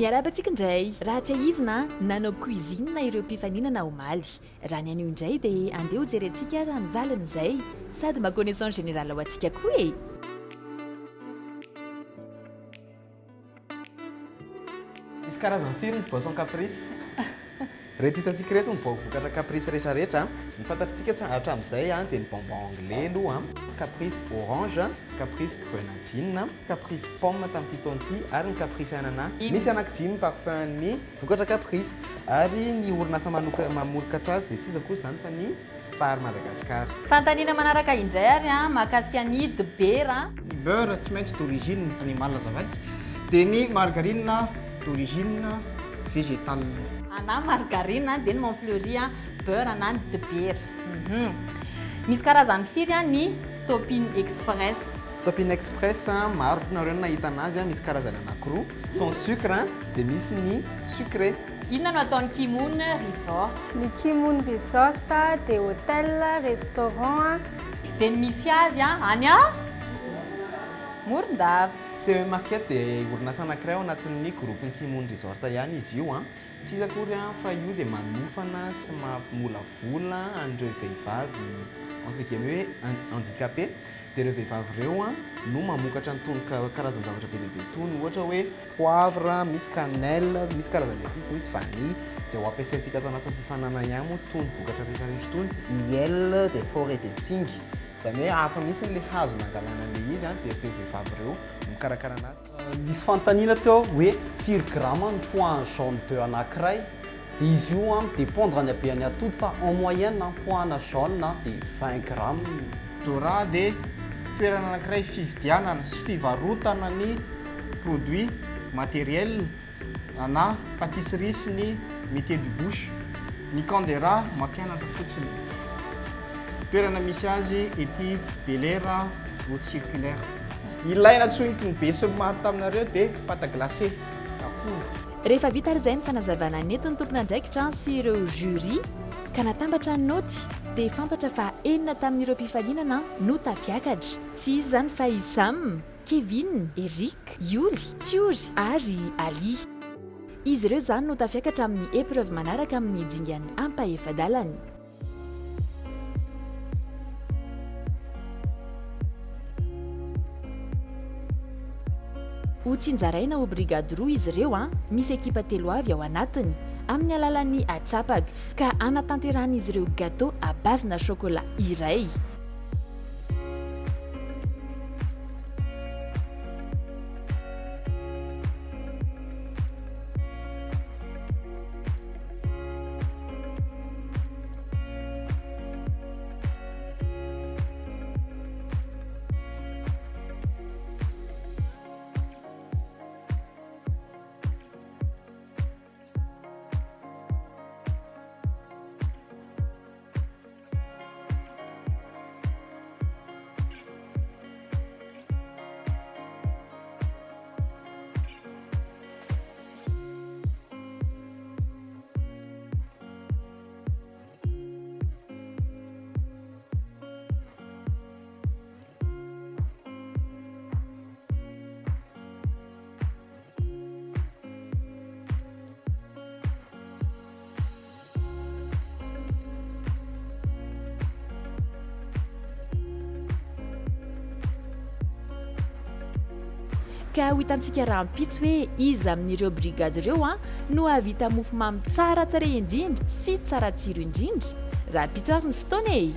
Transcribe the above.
Miarahaba antsika indray. Raha tsiahivina, nanao cuisine ireo mpifaninana omaly. Raha ny anio indray dia andeha ho jerentsika raha ny valin'izay. Sady mba connaissance générale ho antsika koa e! Misy karazany firy ny boisson caprice? Ireto hitantsika ireto ny vokatra caprice rehetrarehetra. Ny fantatritsika tsy hatramin'izay dia ny bonbon anglais aloha, caprice orange, caprice grenadine, caprice pomme tamin'ity taona ity ary ny caprice ananas. Misy anankidimy ny parfum-n'ny vokatra caprice ary ny orinasa mamokatra azy dia tsy iza akory izany fa ny Star Madagascar. Fanontaniana manaraka indray ary mahakasika ny dibera. Ny beurre tsy maintsy d'origine animale azafady, dia ny margarine d'origine végétale. Ana margarine dia ny Montfleury beurre na ny dibera. Misy karazany firy ny Toppin Express? Toppin Express, maro nareo no nahita anazy, misy karazany anakiroa, sans sucre dia misy ny sucré. Inona no ataon'ny Kimoon Resort? Ny Kimoon Resort dia hotel, restaurant. Dia ny misy azy any Morondava. CE Market dia orinasa anankiray ao anatin'ny groupe-n'ny Kimoon Resort ihany izy io. Tsy iza akory fa io dia manofana sy mamolavola an'ireo vehivavy entre guillemets hoe handicapé. Dia ireo vehivavy ireo no mamokatra an'itony karazan-javatra be dia be itony, ohatra hoe poivre, misy cannelle, misy karazana épices, misy vanille, izay ho ampiasaintsika ato anatin'ny fifaninanana ihany moa itony vokatra rehetra rehetra itony, miel des forêts de Tsingy, izany hoe hafa mihitsy ilay hazo nangalana an'ilay izy dia ireo vehivavy ireo no mikarakara anazy. Nisy fanontaniana teo hoe firy grama ny poids jaune d'oeuf anankiray, dia izy io an mi-dependre ny habean'ny atody fa en moyenne an poids-na jaune dia 20 grammes. Dora dia toerana anankiray fividianana sy fivarotana ny produits matériels na pâtisserie sy ny métier de bouche. Ny Candera mampianatra fotsiny. Toerana misy azy ety Bel-Air route circulaire. Ilaina tsoniky ny be sy ny maro taminareo dia pâte glacée, akondro. Rehefa vita ary izay ny fanazavana nentin'ny tompon'andraikitra sy ireo jury ka natambatra ny naoty dia fantatra fa enina tamin'ireo mpifaninana no tafiakatra. Tsy iza izany fa i Sam, Kevin, Eric, Yoly, Tsiory ary Ali. Izy ireo izany no tafiakatra amin'ny épreuve manaraka amin'ny dingan'ny ampahefa-dalana. Ho tsinjaraina ho brigady roa izy ireo, misy ekipa telo avy ao anatiny, amin'ny alalan'ny atsapaka, ka hanatanterahan'izy ireo gâteau à base-na chocolat iray. Ka ho hitantsika rahampitso hoe iza amin'ireo brigade ireo no hahavita mofomamy tsara tarehy indrindra sy tsara tsiro indrindra. Rahampitso ary ny fotoana e!